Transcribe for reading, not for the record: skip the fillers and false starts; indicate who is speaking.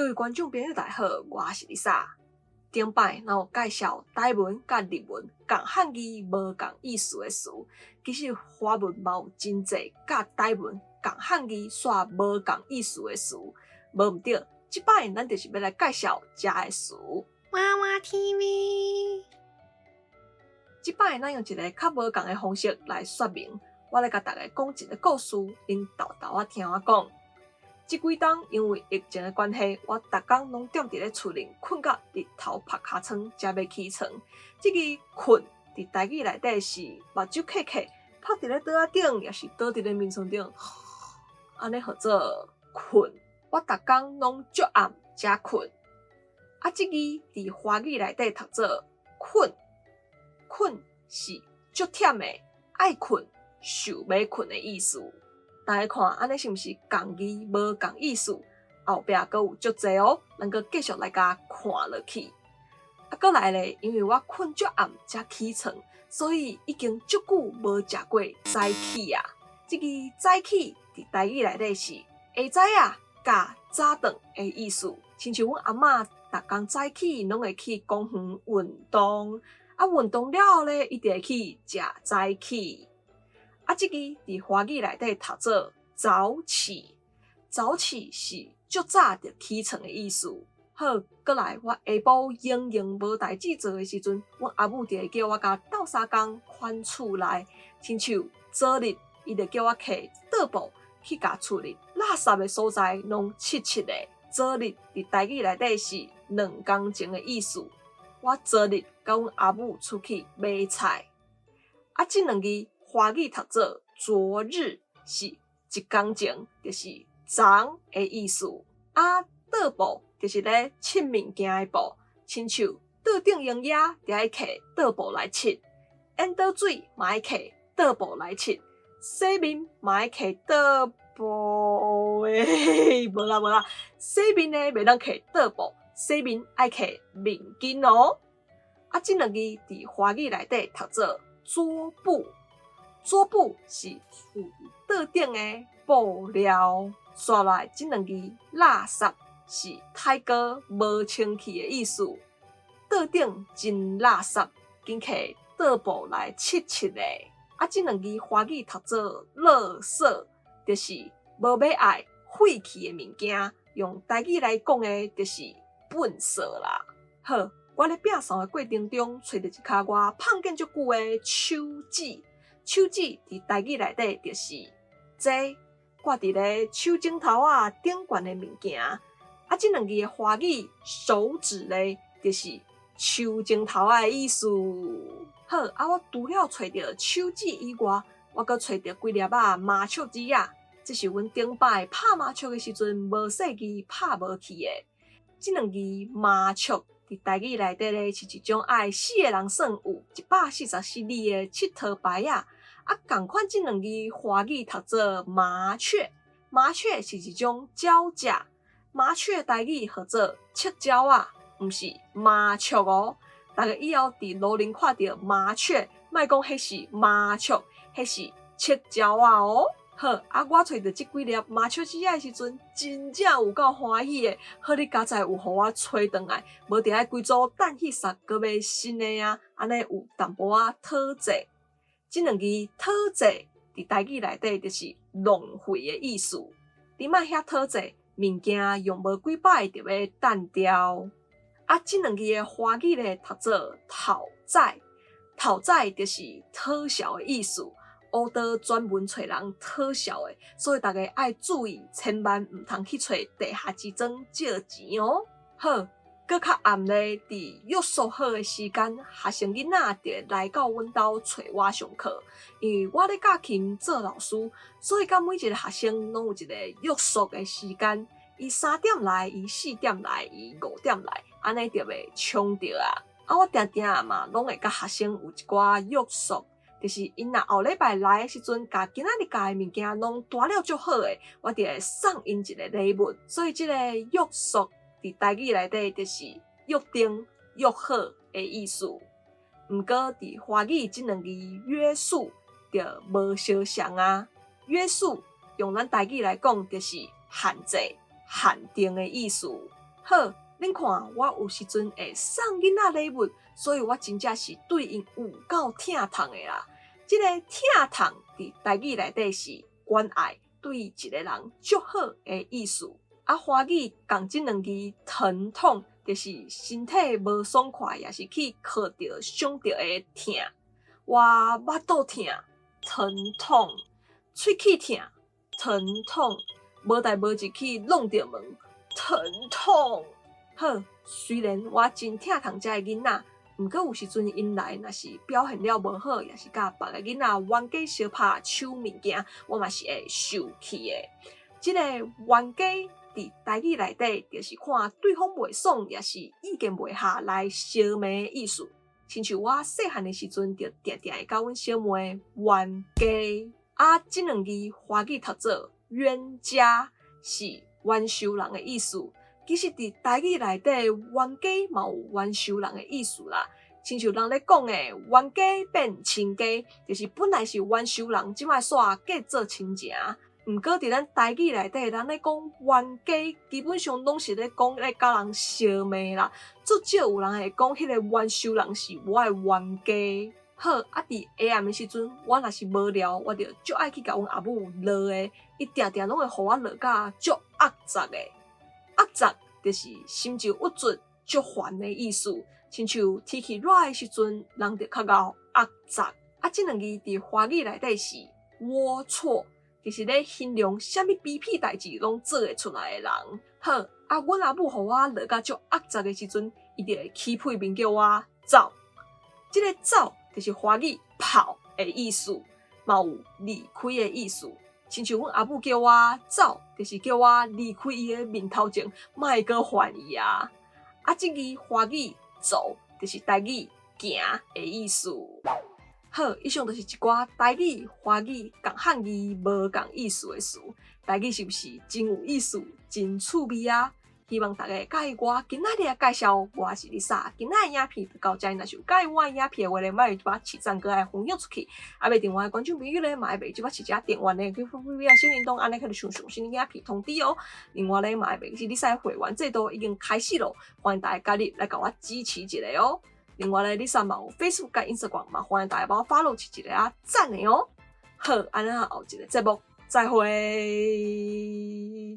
Speaker 1: 各位觀眾朋友，大家好，我是麗莎。頂擺咱有介紹台文佮日文仝漢字無仝意思的詞，其實華文嘛有真濟佮台文仝漢字煞無仝意思的詞，無毋對。這擺咱就是欲來介紹遮的詞。
Speaker 2: 娃娃 TV。
Speaker 1: 這擺咱用一个較無仝的方式來說明，我來共大家講一个故事，恁沓沓仔聽我講。這幾冬因為疫情的關係，我逐工攏踮佇咧厝裡睏到日頭曝尻川，才欲起床。這个睏佇台語內底是目睭瞌瞌，趴佇咧桌仔頂，抑是倒佇咧眠床頂，按呢號做睏。我逐工攏足暗才睏。啊，這个佇華語內底讀做睏，睏是足忝的，愛睏、想欲睏的意思。大家看，按呢是毋是仝字無仝意思？後壁閣有足濟哦，咱閣繼續來共看落去。啊，閣來咧，因為我睏足暗才起床，所以已經足久無食過早起啊。這个早起佇台語內底是下早仔佮早頓的意思。親像阮阿嬤逐工早起攏會去公園運動，啊運動了後咧，伊就會去食早起。啊，這个佇華語內底讀做早起，早起是足早就起床的意思。好，閣來我下晡閒閒無代誌做的時陣，阮阿母就會叫我共鬥相共看厝內，親像昨日，伊就叫我提桌布去共厝裡垃圾的所在攏拭拭的。昨日佇台語內底是兩工前的意思。我昨日佮阮阿母出去買菜。啊，這兩字華語讀做昨日，是一工前，就是昨的意思。啊，桌布就是咧拭物件的布，親像桌頂用嘢，就愛提桌布來拭；淹倒水嘛愛提桌布來拭；洗面嘛愛提桌布。欸，無啦無啦，洗面的袂當提桌布，洗面愛提面巾哦。啊，這兩字佇華語內底讀做桌布。桌布是覆佇桌頂的布料。紲來這兩字垃圾是太過無清氣的意思。桌頂真垃圾，緊提桌布來拭拭的。啊，這兩字華語讀做垃圾，就是無欲愛廢棄的物件。用台語來講的，就是糞埽啦。好，我咧摒掃的過程中，揣著一跤我麭見足久的手指。手指佇台語內底就是這掛佇咧手指頭仔頂懸的物件。啊，這兩字的華語手指咧，就是手指頭仔的意思。好，啊，我除了揣著手指以外，我閣揣著幾粒仔麻雀子仔。這是阮頂擺拍麻雀的時陣無細意拍無去的。這兩字麻雀佇台語內底咧，是一種愛四个人算有144里的佚佗牌仔。啊，仝款這兩字華語讀做麻雀，麻雀是一種鳥隻，麻雀台語號做赤鳥仔，毋是麻雀哦。大家以後佇路頂看著麻雀，莫講彼是麻雀，彼是赤鳥仔哦。好，啊，我揣著這幾粒麻雀子仔的時陣，真正有夠歡喜的。好哩佳哉有予我揣轉來，無就愛規組等彼捒閣買新的啊，按呢有淡薄仔討債。這兩字討債佇台語內底就是浪費的意思。你莫遐討債，物件用無幾擺就欲擲掉。啊，這兩字的華語咧讀做討債，討債就是討潲的意思。烏道專門揣人討潲的，所以大家愛注意，千萬毋通去揣地下錢莊借錢哦。好，閣較暗咧，佇約束好的時間，學生囡仔就會來到阮兜揣我上課。因為我咧教琴做老師，所以佮每一个學生攏有一個約束的時間。伊3點來，伊4點來，伊5點來，按呢就袂衝著啊。啊，我定定嘛攏會佮學生有一寡約束。就是𪜶若後禮拜來的時陣，共今仔日教的物件攏帶了足好的，我就會送𪜶一个禮物。所以這个約束佇台語內底就是約定、約好的意思。毋過佇華語這兩字約束就無相像啊。約束用咱台語來講，就是限制、限定的意思。好，恁看我有時陣會送囡仔禮物，所以我真正是對𪜶有夠疼痛的啦。這个疼痛佇台語內底是關愛，對一個人足好的意思。啊，華語仝這兩字疼痛，就是身體無爽快，抑是去磕著、傷著的疼。我腹肚疼，疼痛；喙齒疼，疼痛；無代無誌去挵著門，疼痛。好，雖然我真疼痛遮的囡仔，毋過有時陣𪜶來，若是表現了無好，抑是佮別个囡仔冤家相拍搶物件，我嘛是會受氣的。這个冤家佇台語內底，就是看對方袂爽，抑是意見袂合來相罵的意思。親像我細漢的時陣，就定定會佮阮小妹冤家。啊，這兩字華語讀做冤家，是冤仇人的意思。其實佇台語內底，冤家嘛有冤仇人的意思啦。親像人咧講的，冤家變親家，就是本來是冤仇人，這擺煞結做親情。毋過佇咱台語內底，人咧講冤家，基本上攏是咧講咧佮人相罵啦。足少有人會講彼个冤仇人是我的冤家。好，啊，佇下暗的時陣，我若是無聊，我就足愛去共阮阿母鬧的，伊定定攏會予我鬧甲足壓雜的。壓雜就是心情鬱卒、足煩的意思。親像天氣熱的時陣，人就較𠢕壓雜。啊，這兩字佇華語內底是齷齪，就是咧形容啥物卑鄙代誌攏做會出來的人。好，啊，阮阿母予我鬧甲足壓雜的時陣，伊就會起屁面叫我走。這个走就是華語跑的意思，嘛有離開的意思。親像阮阿母叫我走，就是叫我離開伊的面頭前，莫閣煩伊啊。啊，這字華語走，就是台語行的意思。好，以上就是一寡台語、華語仝漢字無仝意思的詞，台語是毋是真有意思、真趣味啊？希望大家會佮意我今仔日的介紹。我是麗莎，今仔的影片就到遮，若是有佮意我的影片的話咧，莫把起讚閣愛分享出去。啊，欲訂閱的觀眾朋友咧，嘛會袂記把起加訂閱咧，去分分小鈴鐺，按呢才會上新影片通知哦。另外咧，嘛會袂記麗莎會員制度已經開始咯，歡迎大家加入來共我支持一下哦。另外咧，麗莎嘛有 Facebook 佮 Instagram，嘛歡迎大家幫我 follow 一下啊，讚的哦。好，按呢後一个節目再會。